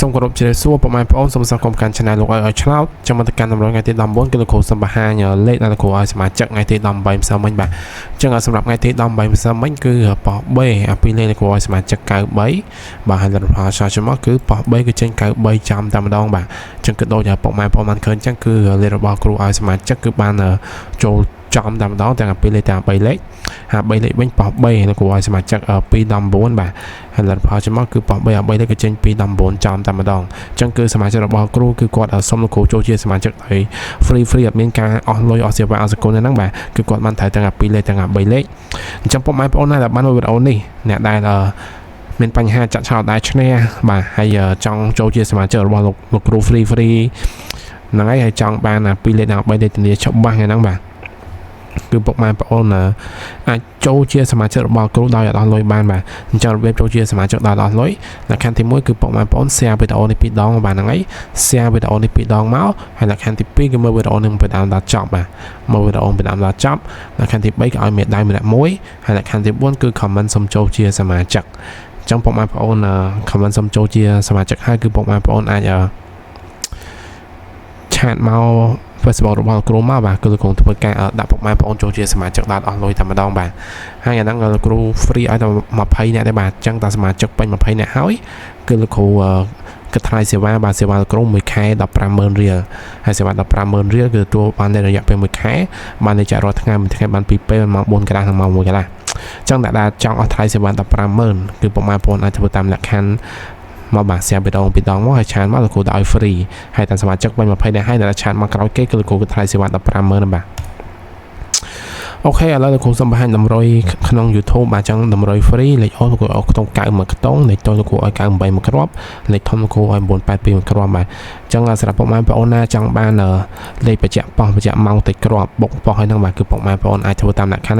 សូមគោរពជម្រាបសួរពុកម៉ែបងប្អូនសូមស្វាគមន៍កាន់ Channel លោកឲ្យឲ្យឆ្នោតចាំមកទៅកាន់តម្រុយថ្ងៃទី19គឺលោកគ្រូសូមបង្ហាញលេខដែលលោកគ្រូឲ្យសមាជិកថ្ងៃទី18ម្សិលមិញបាទអញ្ចឹងសម្រាប់ថ្ងៃទី18ម្សិលមិញគឺប៉ោះ B អាពីលេខលោកគ្រូឲ្យសមាជិក93បាទហើយលទ្ធផលឆាចមកគឺប៉ោះ B គឺចេញ93ចំតែម្ដងបាទអញ្ចឹងគឺដូចពុកម៉ែបងប្អូនបានឃើញអញ្ចឹងគឺលេខរបស់គ្រូឲ្យសមាជិកគឺបានចូលចំតែម្ដងទាំងពីរលេខទាំង3លេខហើយ3លេខវិញប៉ោះ B លោកគ្រូឲ្យសមាជិក219បាទហើយលទ្ធផលចាំមកគឺប៉ោះ3ឲ្យ3លេខក៏ចេញ219ចំតែម្ដងអញ្ចឹងគឺសមាជិករបស់គ្រូគឺគាត់សុំលោកគ្រូចូលជាសមាជិកហើយ free free អត់មានការអស់លុយអស់សេវាអស់សកលហ្នឹងបាទគឺគាត់បានត្រូវទាំង2លេខទាំង3លេខអញ្ចឹងពុកម៉ែបងប្អូនណាដែលបានមើលវីដេអូនេះអ្នកដែលមានបញ្ហាចាក់ឆោតដែរឈ្នះបាទហើយចង់ចូលជាសមាជិករបស់លោកលោកគ្រូ free free ហ្នឹងហើយហើយចង់បាន2លេខដល់3លេខធានាច្បាស់ហ្នឹងបាទគឺពុកម៉ែបងប្អូនអាចចូលជាសមាជិករបស់គ្រូដោយអត់អស់លុយបានបាទអញ្ចឹងរបៀបចូលជាសមាជិកដោយអត់អស់លុយលក្ខខណ្ឌទី1គឺពុកម៉ែបងប្អូន share វីដេអូនេះពីរដងបាទហ្នឹងហើយ share វីដេអូនេះពីរដងមកហើយលក្ខខណ្ឌទី2គឺមើលវីដេអូនេះពីដើមដល់ចប់បាទមើលវីដេអូពីដើមដល់ចប់លក្ខខណ្ឌទី3គឺឲ្យមេដៃម្នាក់មួយហើយលក្ខខណ្ឌទី4គឺ comment សុំចូលជាសមាជិកអញ្ចឹងពុកម៉ែបងប្អូន comment សុំចូលជាសមាជិកហើយគឺពុកម៉ែបងប្អូនអាច chat មក Facebook របស់គ្រូមកបាទគឺលោកគ្រូធ្វើការដាក់ពុកម៉ែបងប្អូនចូលជាសមាជិកដល់អស់លុយតែម្ដងបាទហើយអាហ្នឹងលោកគ្រូ free ឲ្យតែ20នាក់ទេបាទអញ្ចឹងតែសមាជិកពេញ20នាក់ហើយគឺលោកគ្រូគិតថ្លៃសេវាបាទសេវាលោកគ្រូមួយខែ150,000រៀលហើយសេវា150,000រៀលគឺទទួលបាននៅរយៈពេល1ខែបាននៅចាក់រាល់ថ្ងៃមួយថ្ងៃបាន2ពេលម៉ោង4កន្លះនិងម៉ោង1កន្លះអញ្ចឹងអ្នកដែលចង់អស់ថ្លៃសេវា150,000គឺពុកម៉ែបងប្អូនអាចធ្វើតាមលក្ខខណ្ឌមកបាទ share វីដេអូពីដងមកហើយ chat មកលោកគ្រូដាក់ឲ្យ free ហើយតាមសមាជិកវិញ20នាក់ហើយដែល chat មកក្រោយគេគឺលោកគ្រូគិតថ្លៃសេវា150,000បាទ OK ឥឡូវលោកគ្រូសូមបង្ហាញតម្រុយក្នុង YouTube បាទអញ្ចឹងតម្រុយ free លេខអូលោកគ្រូឲ្យខ្ទង់9មួយខ្ទង់លេខតូចលោកគ្រូឲ្យ98មួយគ្រាប់លេខធំលោកគ្រូឲ្យ982មួយគ្រាប់បាទអញ្ចឹងសម្រាប់ពុកម៉ែបងប្អូនណាចង់បានលេខបញ្ជាក់ប៉ោះបញ្ជាក់ម៉ោងតិចគ្រាប់បុកប៉ោះហើយហ្នឹងបាទគឺពុកម៉ែបងប្អូនអាចធ្វើតាមលក្ខខណ្ឌ